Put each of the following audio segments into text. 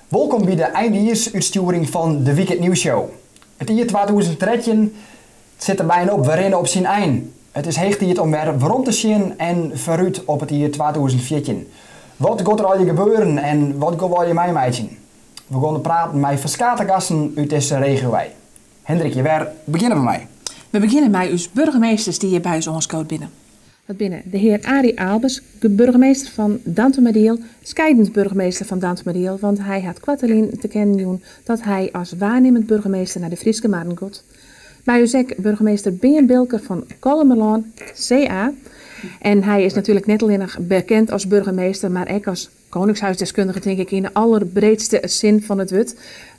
Wolkom by de eindejiersútstjoering fan de Wyk It Nieuws Show. It jier 2013 sit der byna op, we rinne op syn ein. It is heech tiid om wer werom te sjen en foarút op it jier 2014. Wat giet der allegear gebeuren en wat gean we allegear meimeitsjen? We gean praten mei ferskate gasten út dizze regio wei. Hendrikje, wêr begjinne we mei? We begjinne mei ús boargemasters dy't hjir by ús oanskood binne. Dat binne de hear Arie Aalbers, boargemaster fan Dantumadiel, skiedend boargemaster fan Dantumadiel, want hy hat koartlyn te kennen jûn dat hy as waarnimmend boargemaster nei de Fryske Marren giet. By ús ek boargemaster Bearn Bilker fan Kollumerlân, CA. En hy is natuerlik net allinnich bekend as boargemaster, mar ek as koningshuisdeskundige, tink ik, yn de alderbreedste sin fan it wurd.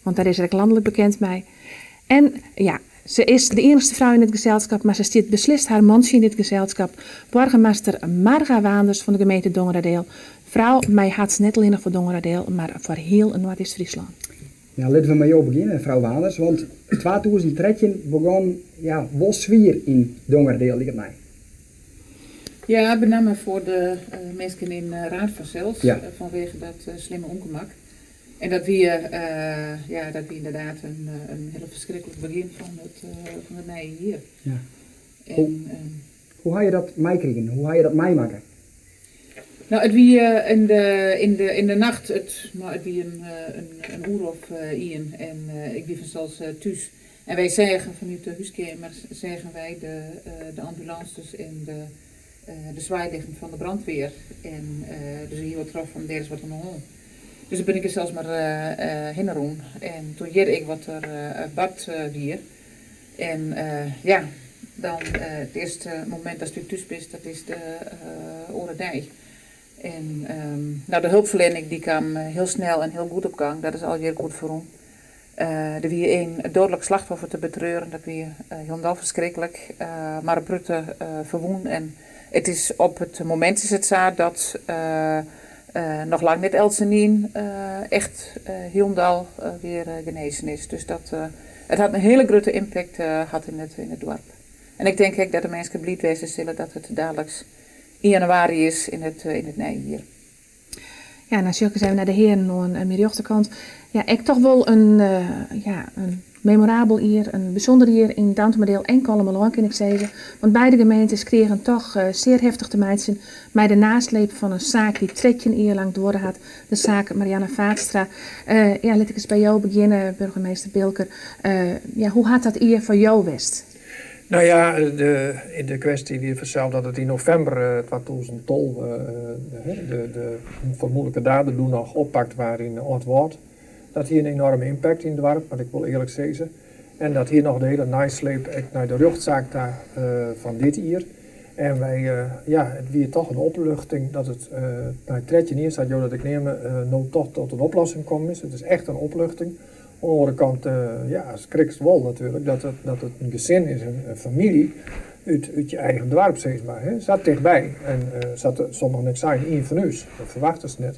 Want dêr is er ek lanlik bekend mei. En ja, se is de iennichste frou yn it geselskip, mar se stiet beslist har mantsje yn dit geselskip. Boargemaster Marga Waanders fan de gemeente Dongeradeel. Frou, mei hert net allinnich foar Dongeradeel, mar foar hiel Noardeast-Fryslân. Ja, litte we mei jo begjinne, frou Waanders, want 2013 begûn, ja, wol swier yn Dongeradeel, liket my. Ja, benammen foar de minsken yn Raard fansels, fanwege dat slimme ûngemak. En dat wie, ja, dat wie ynderdaad in hiele ferskriklik begjin fan it nije jier. En, Hoe ha je dat meikrigen? Hoe ha je dat meimakke? No, it wie yn de nacht, no, it wie in oere of ien en ik wie fansels thús. En wy seagen fanút de húskeamer, seagen wy de ambulânses en de swaailichten fan de brânwear. En dus ik hie wol troch fan dêr is wat oan de hân. Dus dan bin ik der sels mar hinne rûn. En doe hearde ik wat der bard wie. En ja, dan it earste momint datst thús bist, dat is de oare dei. En no, de helpferliening dy kaam hiel snel en hiel goed op gang. Dat is allegear goed ferrûn. Der wie in deadlik slachtoffer te betreuren, dat wie hielendal ferskriklik. Mar in protte ferwûn. En it is op it momint is it sa dat noch lang net eltsenien echt hielendal wer genêzen is. Dus it hat in hiele grutte impact hat yn it doarp. En ik tink ek dat de minsken bliid wêze sille dat it daliks yn jannewaarje is yn it nije jier. Ja, dan sjoch ik ris even nei de hearen oan myn rjochterkant. Ja, ek toch wol ja, in memorabel jier, in bysûnder jier yn Dantumadiel en Kollumerlân, kin ik sizze. Want beide gemeentes krigen toch sear heftich te meitsjen mei de nasleep fan in saak dy't 13 jier lang duorre hat. De saak Marianne Vaatstra. Ja, lit ik ris by jo begjinne, boargemaster Bilker. Ja, hoe hat dat jier foar jo west? No ja, de kwestje wie fansels dat it yn novimber 2012 de fermoedlike dader doe noch oppakt waard yn Aldwâld. Dat hie in enoarme impact yn it doarp, moat ik wol earlik sizze. En dat hie noch de hiele neisleep ek nei de rjochtsaak ta fan dit jier. En wy, ja, it wie toch in opluchting dat it nei 13 jier, sa't jo dat ek neame, no toch tot in oplossing kommen is. It is echt in opluchting. Oan de oare kant, ja, skrikst wol natuerlik dat it in gesin is, in famylje út je eigen doarp, sis mar. Hè. Sa tichtby. En sa't sommigen ek seinen, ien fan ús. Dat ferwachtest net.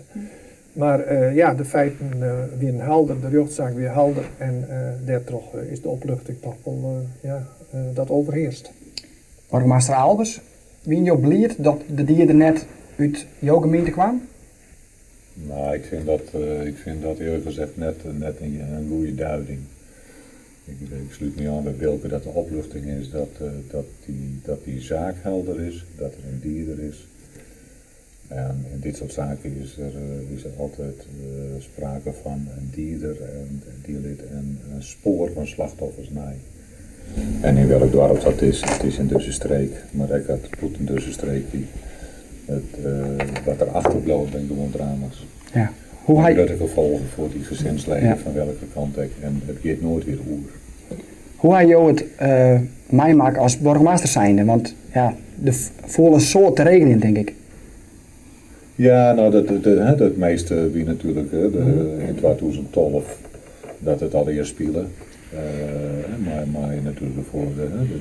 Mar ja, de feiten wienen helder, de rjochtsaak wie helder en dêrtroch is de opluchting toch wol, ja, dat overheerst. Boargemaster Aalbers, wiene jo bliid dat de dieder net út jo gemeente kaam? No, ik fyn dat earlik sein net in goede duiding. Ik slút my oan by Bilker dat de opluchting is dat dy saak helder is, dat der in dieder is. En yn dit soart saken is der altyd sprake fan in dieder en dy lit in spoar fan slachtoffers nei. En yn welk doarp dat is, it is yn dizze streek, mar ek it bûten dizze streek, wat der achterbliuwt, binne gewoan drama's. Hoe hy, Grutte gefolgen foar dy gesinsleden fan welke kant ek. En it giet noait wer oer. Hoe ha jo it meimakke as boargemaster zijnde? Want ja, der foel in soad te regeljen, tink ik. Ja, no, hè, dat measte wie natuerlik, hè, yn 2012 dat it allegear spile. Mei natuerlik foar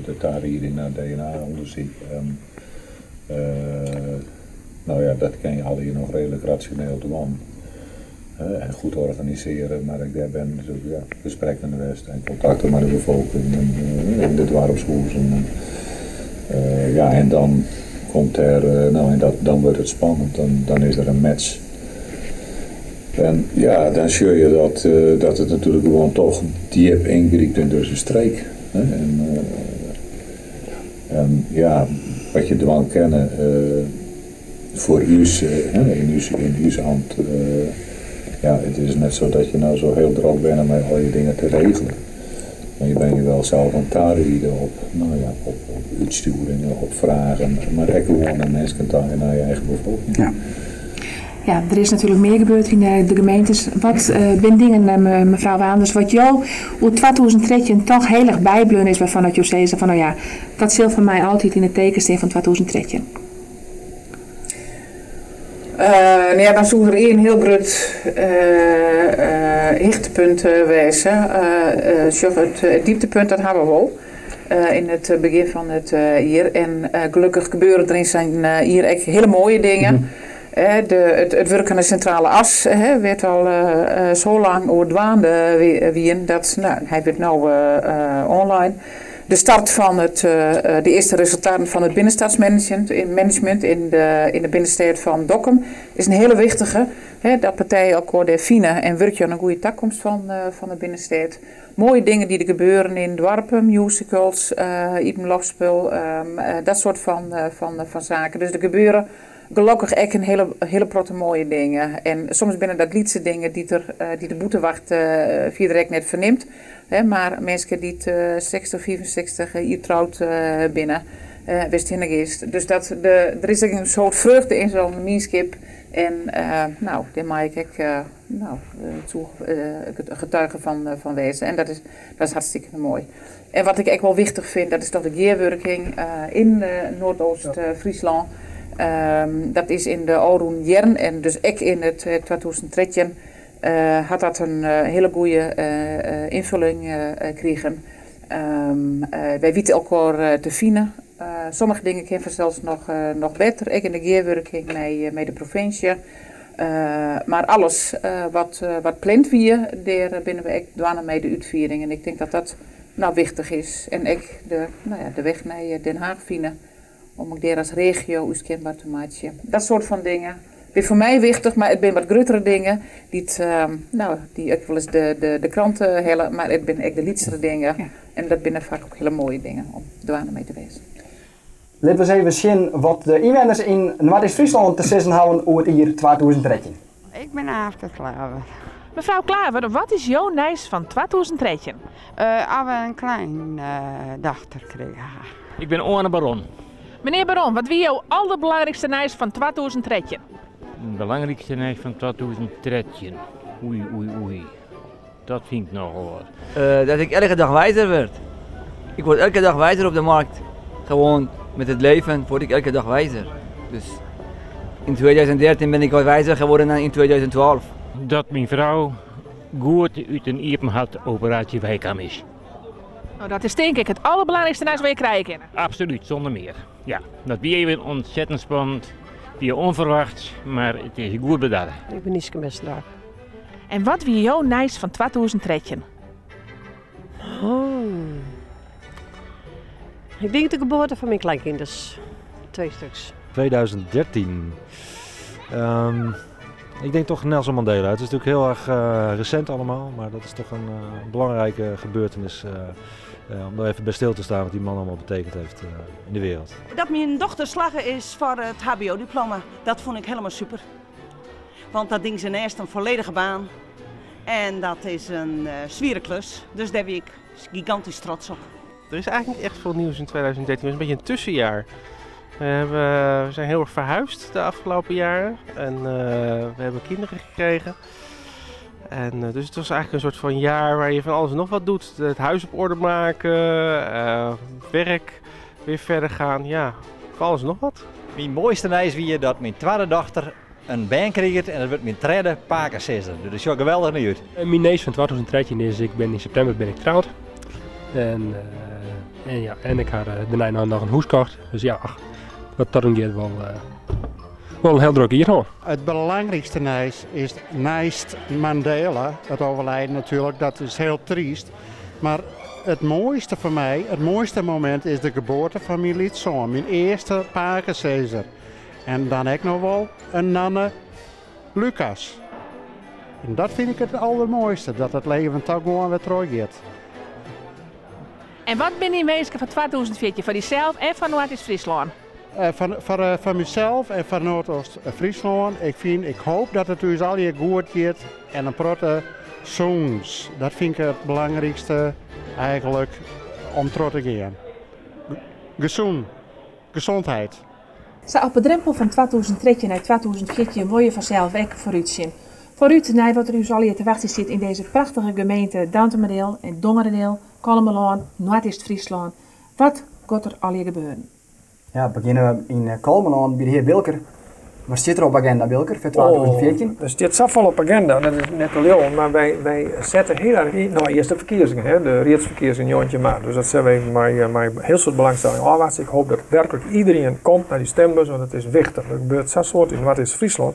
de tarieding nei DNA-ûndersyk. En, no ja, dat kinne je allegear noch reedlik rasjoneel dwaan. Hè, en goed organisearje, mar ek dêr binne natuerlik, ja, gesprekken west en kontakten mei de befolking en yn de doarpshûzen. En, ja, en dan komt der, no, en dan wurdt it spannend, dan is der in match. En ja, dan sjoch je dat, dat it natuerlik gewoan toch djip yngrypt yn dizze streek. En, en ja, wat je dwaan kinne foar ús, yn ús, yn ús amt, ja, it is net sa dat je no sa hiel drok binne mei al je dingen te regelen. Mar je binne je wel sels oan it tarieden op, no ja, op, op útstjoeringen, op fragen, mar ek gewoan nei minsken ta en nei je eigen befolking. Ja. Ja, der is natuerlik mear gebeurd yn de gemeentes. Wat binne dingen, mefrou Waanders, wat jo oer 2013 toch hiel erch bybleaun is, wêrfan dat jo sizze fan no ja, dat sil foar my altyd yn it teken stean fan 2013? No ja, dan soe der ien hiel grut hichtepunt wêze. Sjoch, it dieptepunt dat hawwe we wol yn it begjin fan it jier. En gelokkich gebeure der yn sa'n jier ek hiele moaie dingen. It wurk oan de Sintrale As, wêr't al sa lang oer dwaande wienen, dat, no, hy wurdt no oanlein. De start fan it, de earste resultaten fan it binnenstadsmanagement yn de binnenstêd fan Dokkum is in hiele wichtige. Dat partijen elkoar dêr fine en wurkje oan in goede takomst fan de binnenstêd. Moaie dingen dy't der gebeuren yn doarpen, musicals, iepenloftspul, dat soart fan saken. Dus der gebeure gelokkich ek in hiele protte moaie dingen. En soms binne dat lytse dingen dy't de bûtenwacht fierder ek net fernimt. Mar minsken dy't 60, 65 jier troud binne, witst hinne giest. Dus dat, der is ek in soad freugde yn sa'n mienskip. En no, dêr mei ik ek no, getuige fan wêze. En dat is hartstikke moai. En wat ik ek wol wichtich fyn, dat is toch de gearwurking yn Noardoost-Fryslân. Dat is yn de ôfrûne jierren en dus ek yn it 2013 hat dat in hiele goede ynfulling krigen. Wy witte elkoar te finen. Sommige dingen kinne fansels noch better, ek yn de gearwurking mei de provinsje. Mar alles wat pland wie, dêr binne we ek dwaande mei de útfiering. En ik tink dat dat no wichtich is. En ek de, no ja, de weg nei Den Haag fine, om ek dêr as regio ús kenber te meitsjen. Dat soart fan dingen binne foar my wichtich, mar it binne wat gruttere dingen dy't, no, dy't ek wolris de krante helle, mar it binne ek de lytsere dingen. En dat binne faak ek hiele moaie dingen om dwaande mei te wêzen. Litte we ris even sjen wat de ynwenners yn Noardeast-Fryslân te sizzen hawwe oer it jier 2013. Ik bin Aafke Klaver. Mefrou Klaver, wat is jo nijs fan 2013? As we in klein dochter krigen ha. Ik bin Oane Baron. Menear Baron, wat wie jo alderbelangrykste nijs fan 2013? It belangrykste nijs fan 2013? Oei, oei, oei. Dat fyn ik nochal wat. Dat ik elke dag wijzer word. Ik word elke dag wijzer op de markt. Gewoon met het leven word ik elke dag wijzer. Dus in 2013 ben ik wat wijzer geworden dan in 2012. Dat myn frou goed út in iepen hart operaasje weikaam is. No, dat is tink ik it alderbelangrykste nijs wat je krije kinne. Absolút, sûnder mear. Ja, dat wie even ontzettend spannend. Wie ûnferwachts, mar it is goed bedarre. Ik bin Nieske Messendraak. En wat wie jo nijs fan 2013? Oh. Ik denk de geboarte fan myn kleinkinders. Twee stuks. 2013. Ik denk toch Nelson Mandela. Het is natuurlijk heel erg recent allemaal, maar dat is toch een belangrijke gebeurtenis om daar even bij stil te staan wat die man allemaal betekend heeft in de wereld. Dat myn dochter slagge is foar it HBO-diploma, dat fûn ik hielendal super. Want dat ding is earst in folledige baan en dat is in swiere klus. Dus dêr wie ik gigantysk trots op. Er is eigenlijk niet echt veel nieuws in 2013. Het is een beetje een tussenjaar. We zijn heel erg verhuisd de afgelopen jaren en we hebben kinderen gekregen. En dus het was eigenlijk een soort van jaar waar je van alles en nog wat doet. Het huis op orde maken, werk weer verder gaan, ja, van alles en nog wat. Myn moaiste nijs wie dat myn twadde dochter in bern kriget en dat wurdt myn tredde pakesizzer. Dus dat sjocht geweldich nei út. Myn nijs fan 2013 is, yn septimber bin ik troud. En ik ha dêrnei noch in hûs kocht. Dus ja, ach, wat dat oangiet wol in hiel drok jier hân. It belangrykste nijs is neist Mandela, it overlijden natuerlik, dat is hiel tryst. Mar it moaiste foar my, it moaiste momint is de geboarte fan myn lytssoan, myn earste pakesizzer. En dan ek noch wol in nanne Lucas. En dat fyn ik it aldermoaiste, dat it leven toch gewoan wer trochgiet. En wat binne dyn winsken foar 2014 foar dysels en foar Noardeast-Fryslân? Foar mysels en foar Noardeast-Fryslân, ik fyn, ik hoop dat it ús allegear goed giet en in protte sûnens. Dat fyn ik it belangrykste eigenlik om troch te gean. Gesûn, gezondheid. Sa op 'e drempel fan 2013 nei 2014 wol je fansels ek foarútsjen. Foarút nei wat der ús allegear te wachtsjen stiet yn dizze prachtige gemeente Dantumadiel en Dongeradiel, Kollumerlân, Noardeast-Fryslân. Wat giet der allegear gebeuren? Ja, begjinne we yn Kollumerlân by de hear Bilker. Wat stiet der op agenda, Bilker, foar 2014? Oh, der stiet safolle op agenda, dat is net te leauwen, mar wy, wy sette hiel erch yn, no earst de ferkiezingen, hè, de riedsferkiezingen 19 maart, dus dat sille we even mei, mei hiel soad belangstelling ôfwachtsje. Ik hoop dat werklik iederien komt nei dy stimbus, want it is wichtich. Der gebeurt sa'n soad yn Noardeast-Fryslân.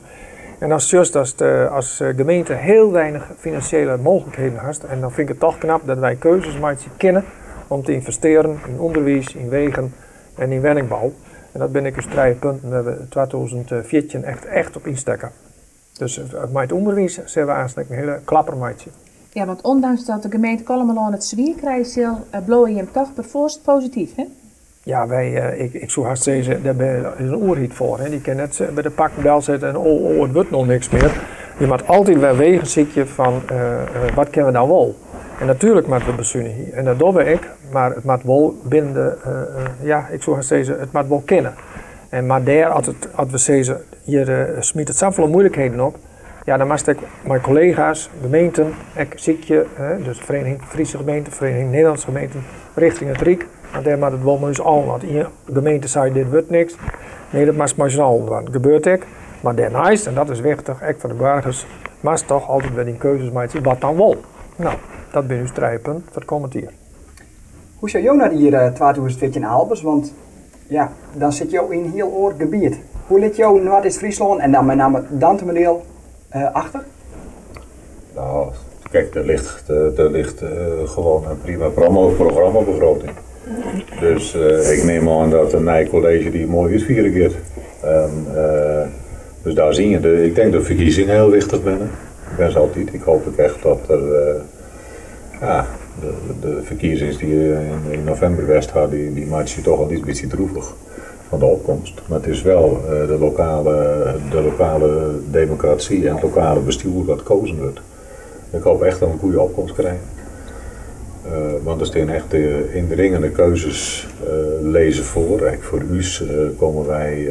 En dan sjochst datst as gemeente hiel weinich finansjele mooglikheden hast en dan fyn ik it toch knap dat wy keuzes meitsje kinne om te ynvestearen yn ûnderwiis, yn wegen en yn wenningbou. En dat binne ek ús trije punten wêr't we 2014 echt, echt op ynstekke. Dus mei it ûnderwiis sille we aanst ek in hiele klapper meitsje. Ja, want ûndanks dat de gemeente Kollumerlân it swier krije sil, bliuwe jim toch perfoarst posityf, hè? Ja, wy, ik soe hast sizze, dêr is in oerheid foar. Hè. Dy kin net by de pakken delsitte en oh, oh, it wurdt no niks mear. Je moat altyd wer wegen sykje fan wat kinne we dan wol. En natuerlik moatte we besunigje en dat dogge we ek, mar it moat wol binnen de, ja, ik soe hast sizze, it moat wol kinne. En mar dêr, as it, as we sizze, hjir smyt it safolle moeilikheden op, ja, dan moatst ek mei kollega's, gemeenten, ek sykje, dus de Vereniging Friese Gemeenten, Vereniging Nederlandse Gemeenten, richting it Ryk, want dêr moat it wol mei ús allen. Want ien gemeente seit dit wurdt niks, nee, dat moatst mei syn allen dwaan. Gebeurt ek, mar dêrneist, en dat is wichtich, ek foar de boargers, moatst toch altyd wer dyn keuzes meitsje, wat dan wol. No, dat binne ús trije punten foar it kommend jier. Hoe sjogge jo nei it jier 2014, Aalbers? Want ja, dan sit jo yn in hiel oar gebiet. Hoe lit jo Noardeast-Fryslân en dan mei namme Dantumadiel achter? Nou, kijk, er ligt, er ligt gewoon een prima programmabegroting. Dus ik neem oan dat in nij kolleezje dy moai útfiere giet. En, dus daar zie je, de, ik denk dat ferkiezingen hiel wichtich binne. Binne se altyd. Ik hoop ek echt dat der, ja, de ferkiezings dy't yn novimber west ha, dy meitsje toch al iets bytsje droevich fan de opkomst. Mar it is wel de lokale demokrasy en it lokale bestjoer wat kozen wurdt. Ik hoop echt dat we in goede opkomst krije. Want der stean echt yndringende keuzes lizze foar. Ek foar ús komme wy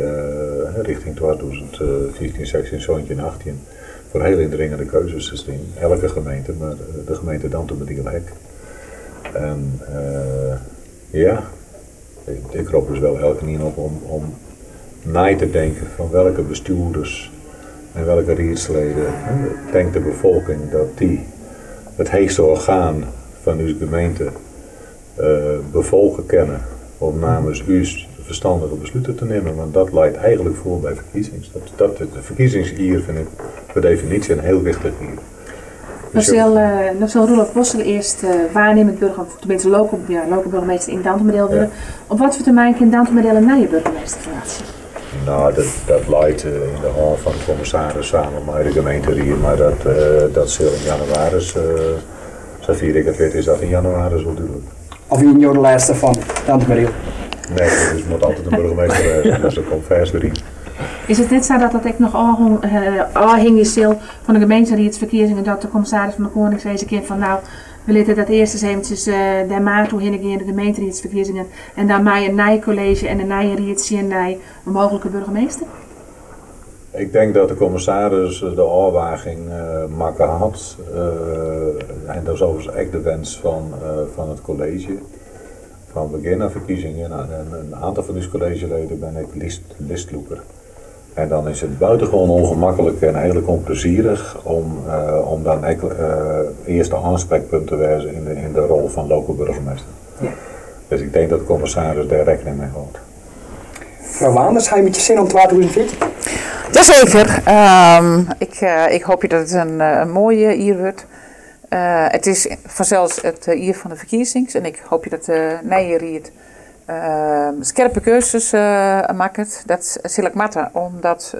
richting 2015, 16, 17, 18 foar hiel yndringende keuzes te stean. Elke gemeente, mar de gemeente Dantumadiel ek. En ja, ik rop dus wel elkenien op om nei te denken fan welke bestjoerders en welke riedsleden tinkt de befolking dat dy it heechste orgaan fan ús gemeente befolke kinne om namens ús ferstannige besluten te nimmen. Want dat leit eigenlik foar by ferkiezings. Dat, de ferkiezingsjier fyn ik per definysje in hiel wichtich jier. No sil, no sil Roelof Bossel earst waarnimmend burger, tenminste local, ja, local burgemeester yn Dantumadiel wurde. Op wat foar termyn kin Dantumadiel in nije burgemeester ferwachtsje? No, dat leit yn de hân fan de kommissaris samen mei de gemeenteried, mar dat, dat sil yn jannewaris, safier ik it wit, is dat yn jannewaris wol dúdlik. Of wienen jo de lêste fan Dantumadiel? Nee, der moat altyd in burgemeester wêze, dus dat komt fêst wer yn. Is it net sa dat dat ek noch ôfhingje sil fan de gemeenteriedsferkiezingen, dat de kommissaris fan de Koning sizze kin fan no, we litte dat earst ris eventsjes dêr maart oerhinne gean, de gemeenteriedsferkiezingen, en dan mei in nij kolleezje en in nije ried sjen nei in mooglike burgemeester? Ik denk dat de kommissaris de ôfwaging makke hat, en dat is overigens ek de wens fan it kolleezje, fan begjin nei ferkiezingen en in aantal fan ús kolleezjeleden binne ek listlûker. En dan is it buitengewoon ongemakkelijk en eigenlik ûnplezierich om dan ek earste oansprekpunt te wêze yn de rol fan loco-burgemeester. Dus ik denk dat de kommissaris dêr rekkening mei hâldt. Frou Waanders, ha je in bytsje sin oan 2014? Jazeker. Ik hoopje dat it in moai jier wurdt. It is fansels it jier fan de ferkiezings en ik hoopje dat de nije ried skerpe keuzes makket. Dat sil ek moatte, omdat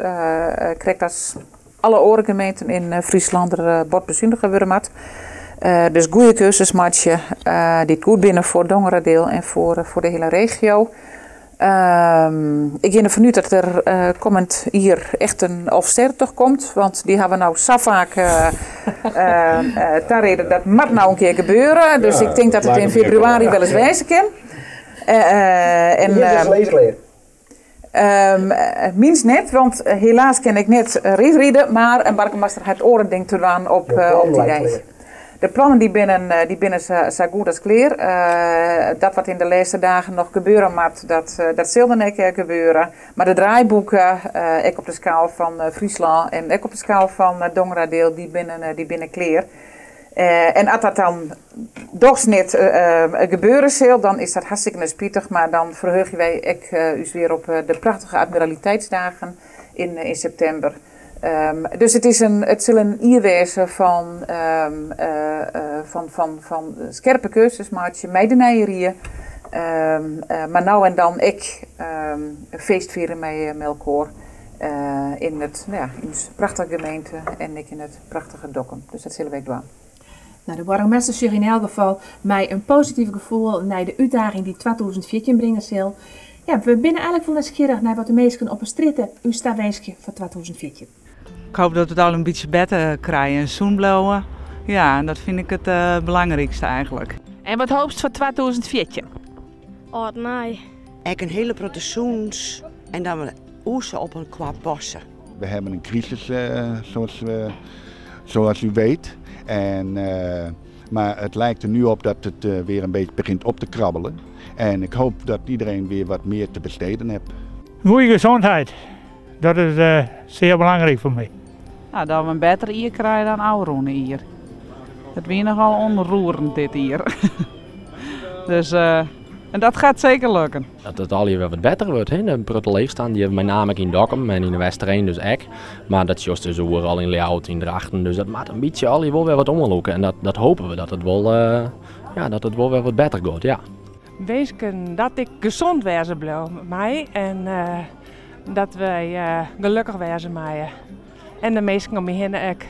krekt as alle oare gemeenten yn Fryslân der bot besunige wurde moat. Dus goede keuzes meitsje dy't goed binne foar Dongeradiel en foar de hiele regio. Ik gean derfan út dat der kommend jier echt in Alvestêdetocht komt, want dy hawwe we no sa faak tareden, dat moat no in kear gebeure. Dus ik tink dat it yn febrewaris wel ris wêze kin. En, is klear? Mins net, want helaas kin ik net reedride, mar in boargemaster hat oare dingen te dwaan op dy dei. De plannen dy binne sa goed as klear. Dat wat yn de lêste dagen noch gebeure moat, dat sil dan ek gebeure. Mar de draaiboeken, ek op de skaal fan Fryslân en ek op de skaal fan Dongeradiel, dy binne klear. En as dat dan dochs net gebeure sil, dan is dat hartstikke spitich, mar dan ferheugje wy ek ús wer op de prachtige Admiraliteitsdagen yn septimber. Dus it is in, it sil in jier wêze fan, fan skerpe keuzes meitsje mei de nije rie. Mar no en dan ek feestfiere mei elkoar yn it, no ja, yn ús prachtige gemeente en ek yn it prachtige Dokkum. Dus dat sille wy ek dwaan. No, de boargemaster sjocht yn elk gefal mei in posityf gefoel nei de útdaging dy't 2014 bringe sil. Ja, we binne eigenlik wol nijsgjirrich nei wat de minsken op 'e strjitte ús tawinskje foar 2014. Ik hoop dat we it al in bytsje better krije en sûn bliuwe. Ja, en dat fyn ik it belangrykste eigenlik. En wat hoopst foar 2014? Âld nij. Ek in hiele protte sûnens en dan we oes op elkoar passe. We hebben een crisis, zoals u weet. En, maar het lijkt er nu op dat het weer een beetje begint op te krabbelen. En ik hoop dat iedereen weer wat meer te besteden heeft. Goede gezondheid, dat is zeer belangrijk voor mij. Nou, dat we in better jier krije dan ôfrûne jier. It wie nochal ûntroerend dit jier. Dus, en dat gaat zeker lukken. Dat it allegear wer wat better wurdt. Hè? In protte leechstand, dy mei name yn Dokkum en yn de Westereen dus ek. Mar dat sjochst dus oeral yn Ljouwert, yn Drachten. Dus dat moat in bytsje allegear wol wer wat oanlûke. En dat hoopje we dat it wol, ja, dat it wol wer wat better giet, ja. Winsken dat ik gesûn wêze bliuw mei en dat wy gelokkich wêze meie. En de minsken om my hinne ek.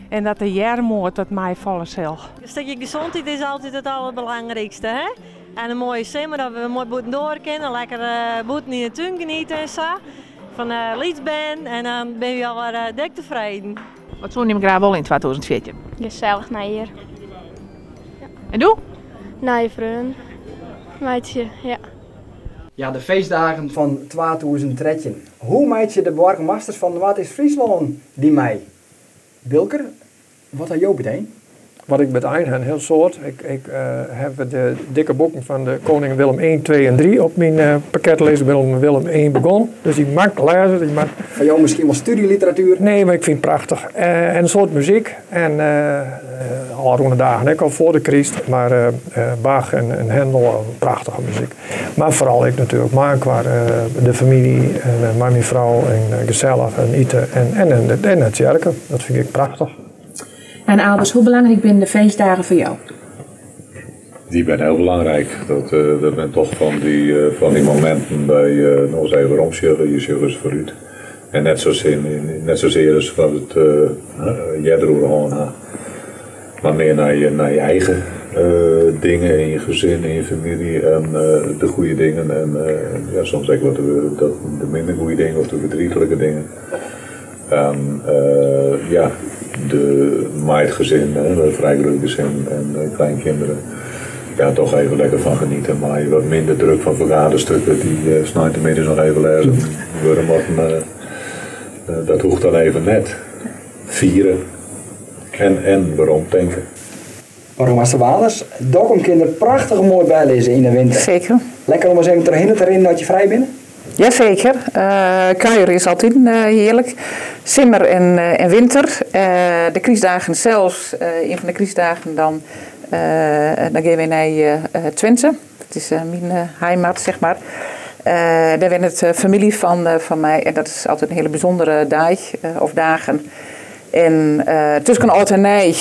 En dat de earmoed wat meifalle sil. Een stukje gezondheid is altijd het allerbelangrijkste. Hè? En een mooie simmer, dat we moai bûtendoar kinne, lekker bûten yn de tún geniete en sa. Fan lyts bern en dan binne we alwer dik tefreden. Wat soene jim graach wolle yn 2014? Gesellich nijjier. En do? Nije freonen meitsje, ja. Ja, de feestdagen fan 2013. Hoe meitsje de boargemasters fan Noardeast-Fryslân dy mei? Bilker, wat ha jo betein? Wat ik betein ha, in hiel soad. Ik haw de dikke boeken fan de Koning Willem 1, 2 en 3 op myn pakket lizzen. Ik bin al mei Willem 1 begûn, dus dy moat ik lêze. Dy moat... Foar jo miskien wol studieliteratuer? Nee, mar ik fyn it prachtich. En in soad muzyk. En ôfrûne dagen ek al foar de kryst. Mar Bach en Händel, prachtige muzyk. Mar foaral ek natuerlik mei elkoar, de famylje en mei myn frou en gesellich en ite en en nei tsjerke. Dat fyn ik prachtich. En Albers, hoe belangryk binne de feestdagen foar jo? Dy binne hiel belangryk. Dat dat binne toch fan dy mominten by noch ris even weromsjogge, je sjogge ris foarút. En net sasear, net sasear as wat we it earder oer hân ha. Mar mear nei je eigen dingen yn je gesin, yn je famylje en de goede dingen en ja, soms ek wat de minder goede dingen of de verdrietlike dingen. En ja, de, mei it gesin, de frij grut gesin en kleinkinderen, ja, toch even lekker fan geniete mei wat minder druk fan fergaderstukken dy't sneintemiddeis noch even lêzen wurde moatten. Dat hoecht dan even net. Fiere en weromtinke. Boargemaster Waanders, Dokkum kin der prachtich moai by lizze yn de winter. Seker. Lekker om ris even trochhinne te rinnen as je frij binne? Jaseker. Kuier is altyd hearlik. Simmer en winter. De krystdagen sels, ien fan de krystdagen, dan, dan gean wy nei Twente. Dat is myn heimat, zeg maar. Dêr wennet famylje fan my en dat is altyd in hiele bysûndere dei of dagen. En tusken âld en nij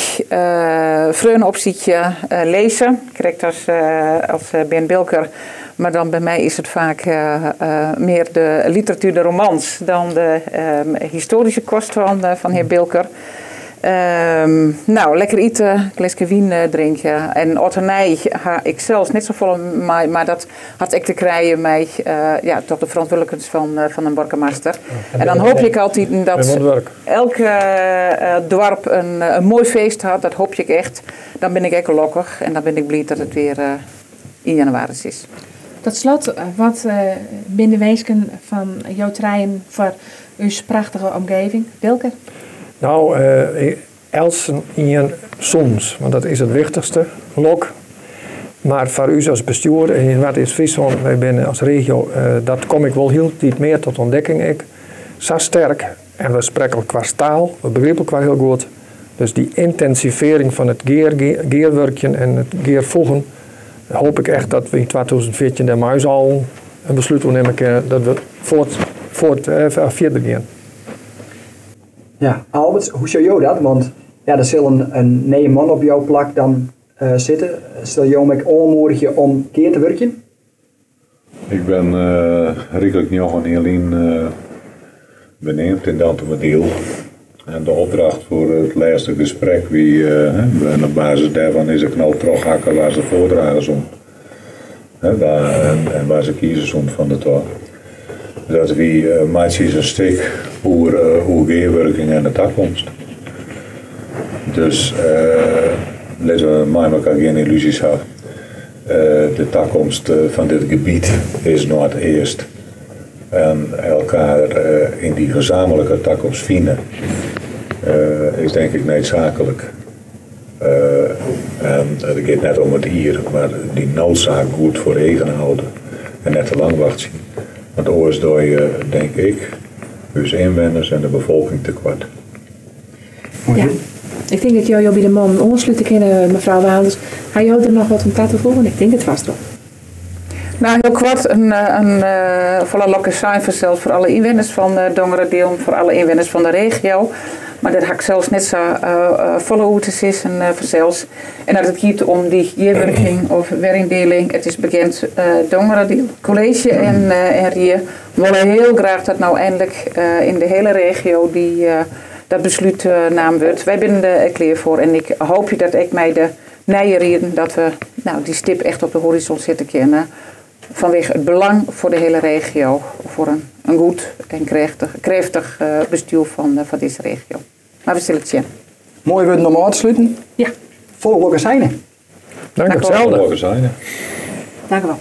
freonen opsykje, lêze, krekt as Bearn Bilker. Maar dan by my is it faak mear de literatuer, de romans, dan de histoaryske kost fan hear Bilker. No, lekker ite, gleske wyn drinke. En âld en nij ha ik sels net safolle mei, mar dat hat ek te krijen mei ja, toch de ferantwurdlikens fan in boargemaster. En dan hoopje ik altiten dat elk doarp in moai feest hat, dat hoopje ik echt. Dan bin ik ek gelokkich en dan bin ik bliid dat it wer yn jannewaris is. Tot slot, wat binne de winsken fan jo trijen foar ús prachtige omgeving? Bilker? No, eltsenien sûnens, want dat is it wichtichste, lok. Mar foar ús as bestjoer yn Noardeast-Fryslân, wy binne as regio, dat kom ik wol hieltyd mear tot ûntdekking ek, sa sterk en we sprekke elkoars taal, we begripe elkoar hiel goed. Dus dy yntinsivearring fan it gearwurkjen en it gearfoegen, hoop ik echt dat we yn 2014 dêr mei ús allen in beslút oer nimme kinne dat we fuort, fuort fierder gean. Ja, Albert, hoe sjogge jo dat? Want ja, der sil in nije man op jo plak dan sitte. Sil jo him ek oanmoedigje om gear te wurkjen? Ik bin ryklik njoggen jier lyn beneamd yn Dantumadiel. En de opdracht foar it lêste gesprek wie, en op basis dêrfan is de knoop trochhakke wa se foardrage soene. En wa se kieze soene fan de twa. Dat wie meitsje in stik oer gearwurking en de takomst. Dus litte we mei elkoar gjin yllúzjes ha. De takomst fan dit gebiet is Noardeast. En elkoar yn dy gezamenlijke takomst fine is denk ik needsaaklik. En it giet net om it jier, mar dy noodsaak goed foar eagen hâlde en net te lang wachtsje. Want oars dogge je, denk ik, ús ynwenners en de befolking tekoart. Ja. Ik tink dat jo jo by de mannen oanslute kinne, mefrou Waanders. Ha jo der noch wat om ta te foegen? Ik tink it fêst wol. No, hiel koart, in folle lok en sein fansels foar alle ynwenners fan Dongeradiel, foar alle ynwenners fan de regio. Mar dêr ha ik sels net sa folle oer te sizzen fansels. En as it giet om dy gearwurking of weryndieling, it is bekend, Dongeradiel kolleezje en rie wolle hiel graach dat no einlik yn de hiele regio dy dat beslút naam wurdt. Wy binne der klear foar en ik hoopje dat ek mei de nije rieden dat we no, dy stip echt op de horizon sette kinne fanwege it belang foar de hiele regio, foar in goed en krêftich bestjoer fan dizze regio. Mar we sille it sjen. Moaie wurden om ôf te sluten. Ja. Folle lok en seine. Dank itselde. Folle lok en seine. Dank u wol.